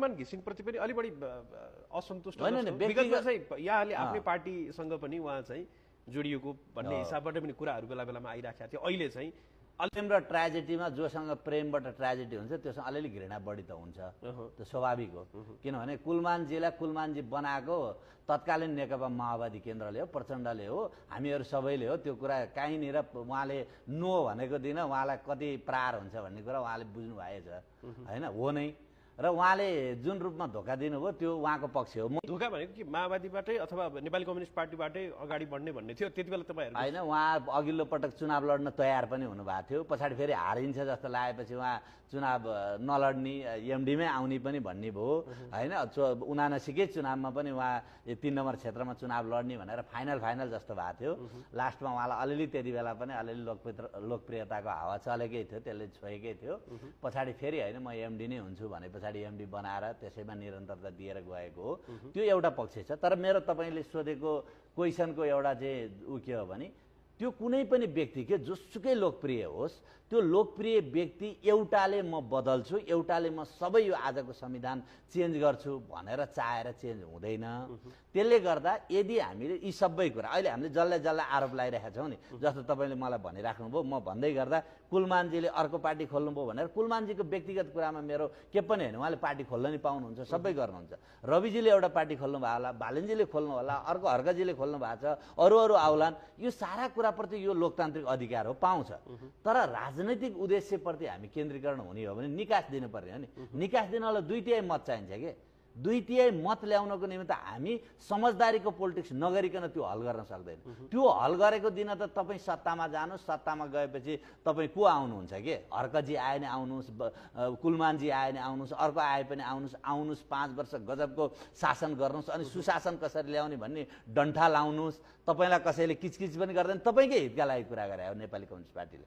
लक्ष्मण घिसिङप्रति पनि अलि बढी असन्तुष्ट होइन, जस्तो। विगतमा चाहिँ यहाँले आफ्नै पार्टीसँग पनि उहाँ चाहिँ जोडिएको भन्ने हिसाबबाट पनि कुराहरू बेला बेलामा आइराखेका थियो। अहिले चाहिँ प्रेम र ट्रेजेडीमा जोसँग प्रेमबाट ट्रेजेडी हुन्छ त्योसँग अलिअलि घृणा बढी त हुन्छ, त्यो स्वाभाविक हो। किनभने कुलमानजीलाई कुलमानजी बनाएको तत्कालीन नेकपा माओवादी केन्द्रले हो, प्रचण्डले हो, हामीहरू सबैले हो। त्यो कुरा कहीँनिर उहाँले नो भनेको दिन उहाँलाई कति प्रहार हुन्छ भन्ने कुरा उहाँले बुझ्नु भएछ होइन, हो नै। र उहाँले जुन रूपमा धोका दिनुभयो त्यो उहाँको पक्ष हो। धोका भनेको कि माओवादीबाटै अथवा नेपाली कम्युनिस्ट पार्टीबाटै अगाडि बढ्ने भन्ने थियो त्यति बेला तपाईँहरू? होइन, उहाँ अघिल्लो पटक चुनाव लड्न तयार पनि हुनुभएको थियो। पछाडि फेरि हारिन्छ जस्तो लागेपछि उहाँ चुनाव नलड्ने, एमडीमै आउने पनि भन्ने भयो होइन। 79कै चुनावमा पनि उहाँ 3 नम्बर क्षेत्रमा चुनाव लड्ने भनेर फाइनल जस्तो भएको थियो। लास्टमा उहाँलाई अलिअलि त्यति बेला पनि अलिअलि लोकप्रियताको हावा चलेकै थियो, त्यसले छोएकै थियो। पछाडि फेरि होइन म एमडी नै हुन्छु भने पछाडि एमडी बनाएर त्यसैमा निरन्तरता दिएर गएको हो। त्यो एउटा पक्ष छ। तर मेरो तपाईँले सोधेको क्वेसनको एउटा चाहिँ उ के हो भने त्यो कुनै पनि व्यक्ति के जोसुकै लोकप्रिय होस्, त्यो लोकप्रिय व्यक्ति एउटाले म बदल्छु, एउटाले म सबै यो आजको संविधान चेन्ज गर्छु भनेर चाहेर चेन्ज हुँदैन। त्यसले गर्दा यदि हामीले यी सबै कुरा अहिले हामीले जसलाई आरोप लगाइरहेका छौँ नि, जस्तो तपाईँले मलाई भनिराख्नुभयो, म भन्दै गर्दा कुलमानजीले अर्को पार्टी खोल्नुभयो भनेर कुलमानजीको व्यक्तिगत कुरामा मेरो के पनि होइन। उहाँले पार्टी खोल्न नि पाउनुहुन्छ, सबै गर्नुहुन्छ। रविजीले एउटा पार्टी खोल्नु भयो होला, भालेनजीले खोल्नु होला, अर्को हर्कजीले खोल्नु भएको छ, अरू आउलान्। यो सारा कुराप्रति यो लोकतान्त्रिक अधिकार हो, पाउँछ। तर राजनैतिक उद्देश्यप्रति हामी केन्द्रीकरण हुने हो भने निकास दिनुपर्ने हो नि। निकास दिनलाई 2/3 मत चाहिन्छ के। 2/3 मत ल्याउनको निमित्त हामी समझदारीको पोलिटिक्स नगरिकन त्यो हल गर्न सक्दैन। त्यो हल गरेको दिन त तपाईँ सत्तामा जानुहोस्, सत्तामा गएपछि तपाईँ को आउनुहुन्छ के? हर्कजी आए नि आउनुहोस्, कुलमानजी आए नि आउनुहोस्, अर्को आए पनि आउनुहोस् 5 वर्ष गजबको शासन गर्नुहोस्, अनि सुशासन कसरी ल्याउने भन्ने डन्ठा लाउनुहोस्। तपाईँलाई कसैले किचकिच पनि गर्दैन, तपाईँकै हितका लागि कुरा गरे हो नेपाली कम्युनिस्ट पार्टीले।